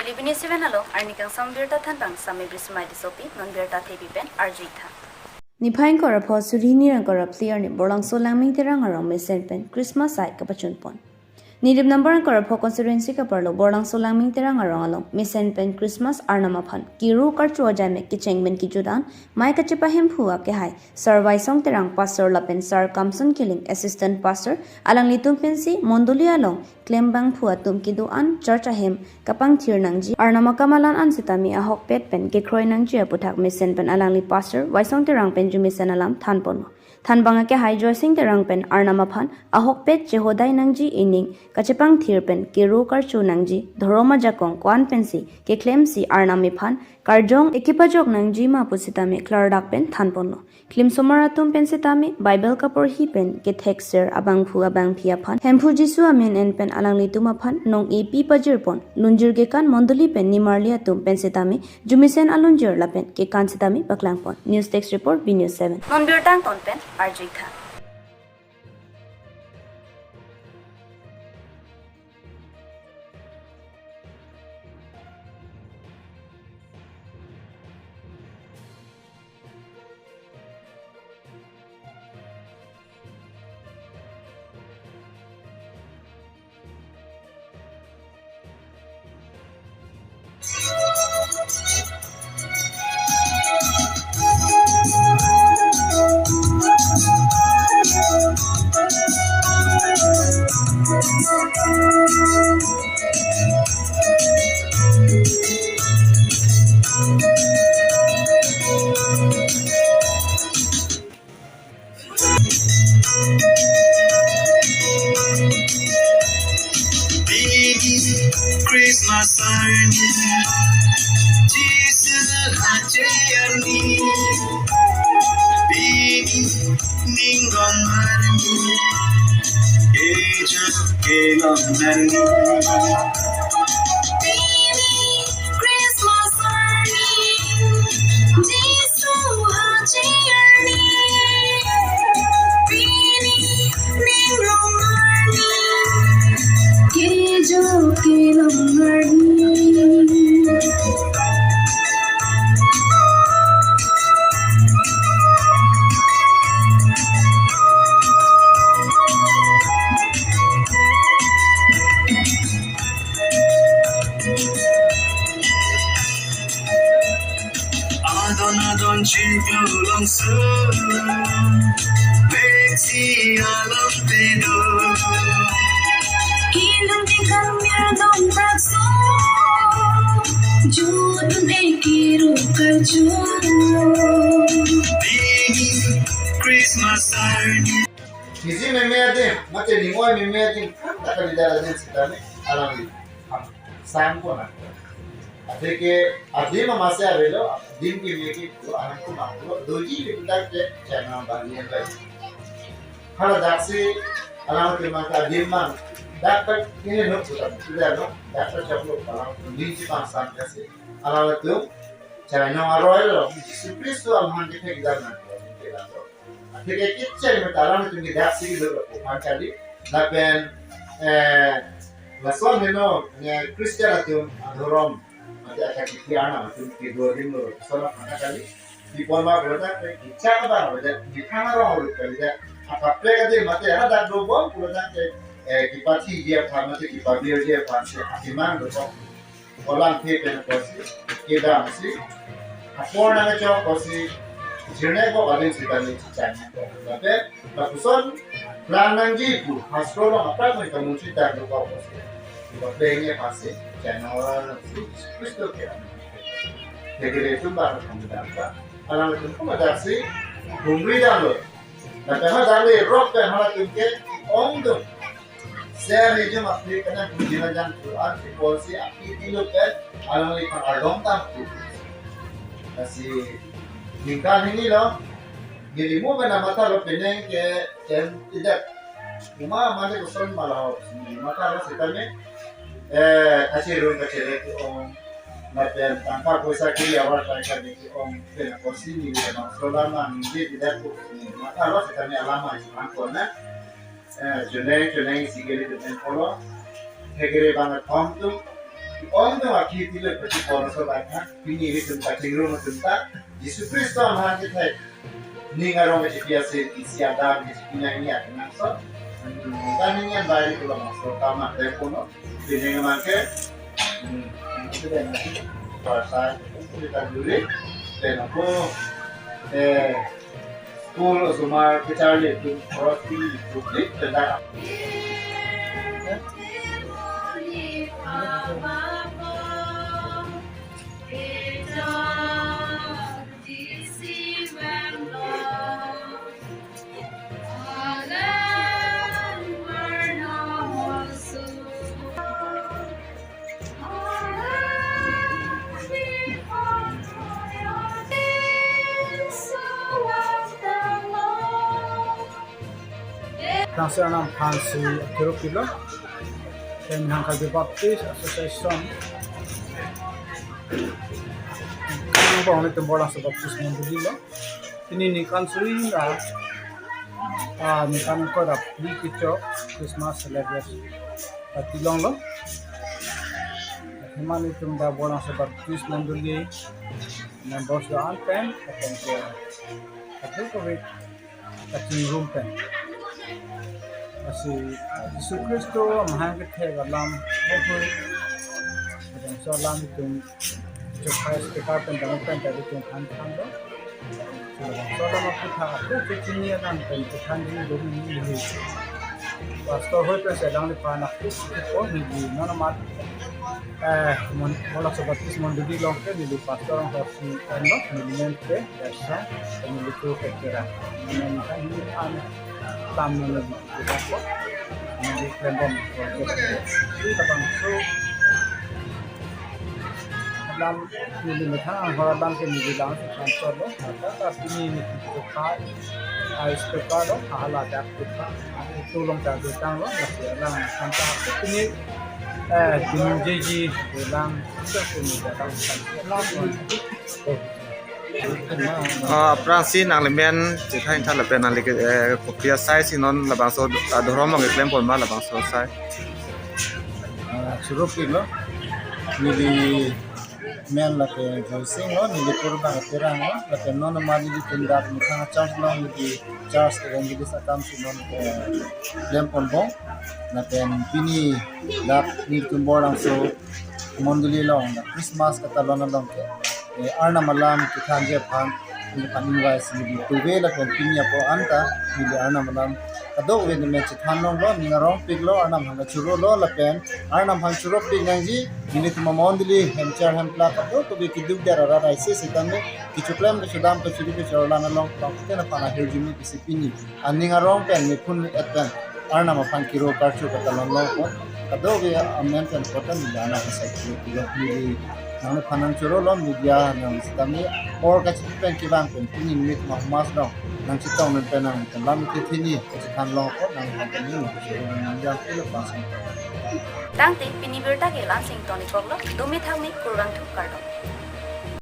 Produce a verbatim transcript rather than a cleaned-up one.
Living Seven along arni kangsam birta thanbang Sami Brismai Tissopi, non birta thepi pen arju-ik tha. Niphai ingkoi ra pho suri hini ra ingkoi ra phli arni Borlangso Langming Terang arong mesen pen Christmas sai kapachun pon. Nilip number ingkoi ra pho constituency kaparlo Borlangso Langming Terang arong along mesen pen Christmas arnam aphan kiru karchu ajai me kecheng pen kejut an mai kachepa Hemphu akehai Sar Waisong Terang, Pastor, lapen Sar Kamson Killing, Assistant Pastor, alanglitum pensi mondoli along klembangphu atum kedo-an church ahem kapangthir nangji, arnam akam alan an sitame ahokpet pen kekroi nangji aputhak mesen pen alangli Pastor Waisong Terang pen jumesen alam than ponlo. Thanbang akehai Joysing Terang pen arnam aphan ahokpet chehodai nangji, ening kachepangthir pen kiru karchu nangji, dhorom ajakong ko-an pensi keklemsi arnam ephan karjong ekepajok nangji ma pu sitame klardak pen than ponlo. Klim osomar atum pen sitame Bible kaporhi pen kethekser abangphu abangphi aphan Hemphu Jisu amen en pen alanglitum aphan nong-e pi pajir pon lunjir kekan mondoli pen nimarli atum pen sitame jumesen alunjir lapen kekan sitame paklang pon. News Desk Report, B News Seven. Non birta angton pen arju-ik tha. Pini Christmas arni, Jisu aje arni. Pini ning rong arni, keja kelong arni. Pini Christmas arni, Jisu aje arni. Pini ning rong arni, keja kelong arni. Adon adon chiklo longso, meksi alam pedo. Ilum tikang mirdom prakso, jutun ekiru karcho. Pini Christmas arni. Nisi meme adim, mate ning oi meme adim, kam ta kalidar adim sitame, alangli. Sam ko na. Athe ke adim amase avelo, adim keme ke pulo, ahem ko ma pulo, doji ke pudak ke channel bani yang lain. Hala daksi, alangtum ke adim mang, dak tak ini nuk putar, tidak nuk, dak tak chaplo, alangtum ning si pangsam kasi, alangtum channel aroi lo, Jisu Kristo amhan ke thek dan na. Athe ke kitchen me ta alangtum ke daksi ke dolo ko pan kali. Lapen, eh, lason heno, ne Christian atum adhorom, mate athak kiti arnam atum kedo adim lo, lason aphan kali. Di pon ma pulote ke kicha ba, mate di khang arong lo kali de. Akaprek adim mate hadak dobom pulote ke, eh, kipathiji aphan, mate kipabirji aphan si akemang do. Kolang the pen apotsi, kedam si, apor nangchok apotsi, jirne ko adin si kali chichan. Lapen, lapuson, plan nangji pu, hastro lo apra ko kamu chita do ko apotsi. Lapen ye apotsi, channel si, Kristo ke. Jadi itu baru kamu dapat. Alangtum kuma daksi, humri dan lo. Lapen hadak le rok pen halatum ke ongdung. Ser rijum aphi kana bujina jan Quran si polsi aphi dilo pen alangliphan ardom tam pu. Lasi ningkan hini lo. Nelimu pen amatha lo penang ke chen tidak. Kuma mane koson ma lo matha lo sitame. Eh, kachirun kachirek ong. Lapen tangka poisa ke avar tangka ni ong pen aporsi ni le maksud lama ningje tidak ko. Matha lo sitame alama isi pangkon na. Eh, chuneng chuneng isi kali tu pen polo. Hegre bang athom tu. Ong do aki tile pati pon so ba tha, pini ilitum kachingrum atum ta, Jisu Khristo aman kethek ning arong kachipi asin isi Adam kachipi nangji akenangsot. Hmm, ta ning an bai ilitum labangso akam aklem ponlo. Pini nangke, hmm, itu dan itu. Puasa, itu kita dulu. Dan aku, eh, school osomar kecharli atum, cross di, public, tentang Nangsi Arnam aphan si akiru pilo. Pen Hangkaji Baptist Association. Bong ni tumbor laso Baptist mondoli lo. Pini ningkan suri ra, ah, ningkan ko ra pli kechok Christmas celebration. Pati longlo. Athema nelitum dak Borlangso Baptist Mondoli members do-an pen, lapen ke kadokave kachingrum pen. Lasi Jisu Khristo amahang kethek alam hoi hoi. Lapen labangso alam itum chokhai speaker pen dam pen ta itum than thanlo. Labangso alam aphuthak ako kechini alam pen kethanji dun neli. Pastor hoi pen si alangliphan ako si ko neli non amat, eh, mon-, Borlangso Baptist Mondoli along ke neli pastor ahorsi enlo, neli men ke, dasa, neli ko ke kera. Neli kan neli an tam neli kita ko, neli klembom ko ke. Itu labangso alam neli methang anghor alam ke neli lang si transfer lo. Maka ta pini neli chokhai, ah, speaker lo, hala dak kita. Itu along ta dutang lo, lasi alam sampai pini, eh, pini jeji lang, itu pini datang sampai. Ah, aphrangsi nangli men chethan tha lapen nangli ke, eh, kopi asai si non labangso, ah, dhorom along keklem pon ma labangso asai. Ah, choro-iklo, neli men lake Joysing lo, neli pur bang Terang lo, lapen non amat neli tindak methang church along neli church evangelist akam si non, eh, klem ponbom, lapen pini dak nelitum Borlangso Mondoli along dak Christmas katalon along ke, eh, Arnam alam kethanji aphan, neli aphan invite si neli tuve lapen pini apor anta neli Arnam alam kadokave neli men chethan longlo, ning arongpiklo, Arnam aphan kachoro lo, lapen Arnam aphan choropik nangji, nelitum amondoli hemchar hemplak kadokave keduk der arat aisi sitame kechoklem kechodam kechiri kechor alam along pangkuten aphan ahirjume pisi pini aning arong pen mephun me-et pen Arnam aphan kiro karcho katalon longpo. Kadokave amen pen kotan neli Arnam asai kiro kiro neli nangliphan nangchoro lo media nang sitame apor kachipi pen kevang pen pini nelitum ahumas dong nangchetong pen nang lam kethini kachethan longpo, nang pen neli nangchoro nang jam kilo pasang. Tangte pini birta ke la-ansi toni koklo, dome thangme kurvangthu kardom.